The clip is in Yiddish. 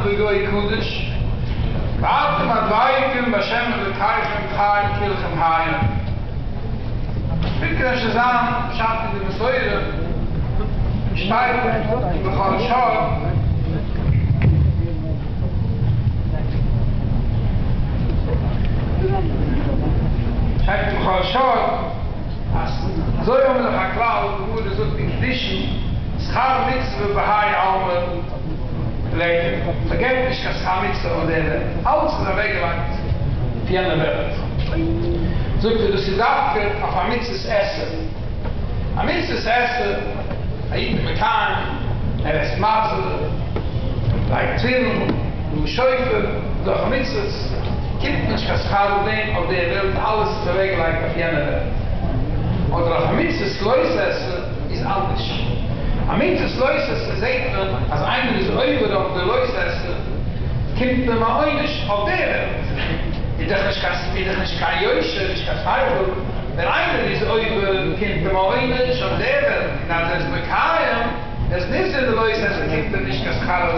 וגוי קדוש, ואתם הדבקים בהשם אלוקיכם חיים כולכם היום. קען אפשר זיין פשט אין די מסורה, שטייט אין בכור שור. שטייט אין בכור שור אז אזוי האבן מיר דאך א כלל, די גמרא זאגט אין קידושין, שכר מצוה בהאי עלמא ליכא, מ'געבט נישט קיין שכר מצוה אויף דער וועלט, אלעס איז אוועקגעלייגט אויף יענע וועלט. זאגט ער דאס איז דווקא אויף א מצות עשה, א מצות עשה, א איד איז מקיים, ער עסט מצה, לייגט תפילין, בלאזט שופר, אזעלכע מצוות, קומט נישט קיין שכר אויף דעם אויף דער וועלט, אלעס איז אוועקגעלייגט אויף יענע וועלט. אדער אויף א מצות לא תעשה איז אנדערש. א מצות לא תעשה זעט מען אז איינער איז עובר אויף די לא תעשה, קומט אים א עונש אויף דער וועלט. איז דאך נישט קיין איז דאך נישט קיין יושר, נישט קיין שכל, ווען איינער איז עובר קומט אים א עונש אויף דער וועלט, און אז ער איז מקיים, ער איז נזהר די לא תעשה קומט אים נישט קיין שכר אויף.